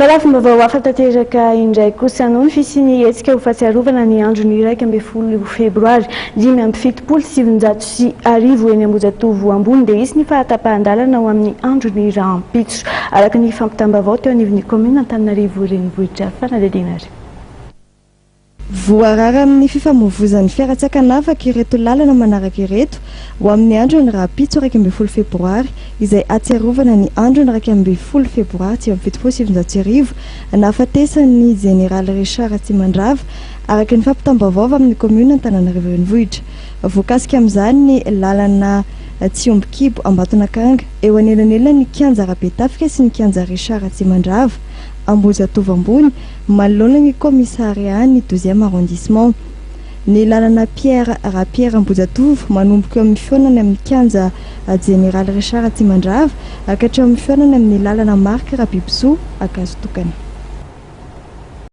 Fa lafim-baovao hafa tanteraka indray kosa noho ny fisian'ny hetsika ho fahatsiarovana ny andron'ny 11 febroary 1975 eny Ambohijatovo ambony dia hisy ny fahatapahan-dalana ho amin'ny andron'ny rahampitso, araka ny fampitam-baovao teo anivon'ny kaominina Antananarivo Renivohitra. Fanadihadiana ary. Voarara amin'ny fifamoivozan'ny fiara tsy ankanavaka ireto lalana manaraka ireto ho amin'ny andron'ny rahampitso 11 febroary izay ahatsiarovana ny andron'ny 11 febroary 1979 nahafatesan'ny jeneraly Richard Ratsimandrava araka ny fampitam-baovao avy amin'ny kaominina Antananarivo Renivohitra. Voakasika amin'izany ny lalana Tsiombikibo Ambatonakanga eo anelanelan'ny kianja Rabetafika sy ny kianja Richard Ratsimandrava Ambohijatovo ambony Manoloana ny kaomisarià ny douzième arrondissement. Ny lalana Pierre Rapiera Ambohijatovo manomboka eo amin'ny fihaonany amin'ny kianja Jeneraly Richard Ratsimandrava ka hatreo amin'ny fihaonany amin'ny lalana Marc Rabibisoa Ankazotokana.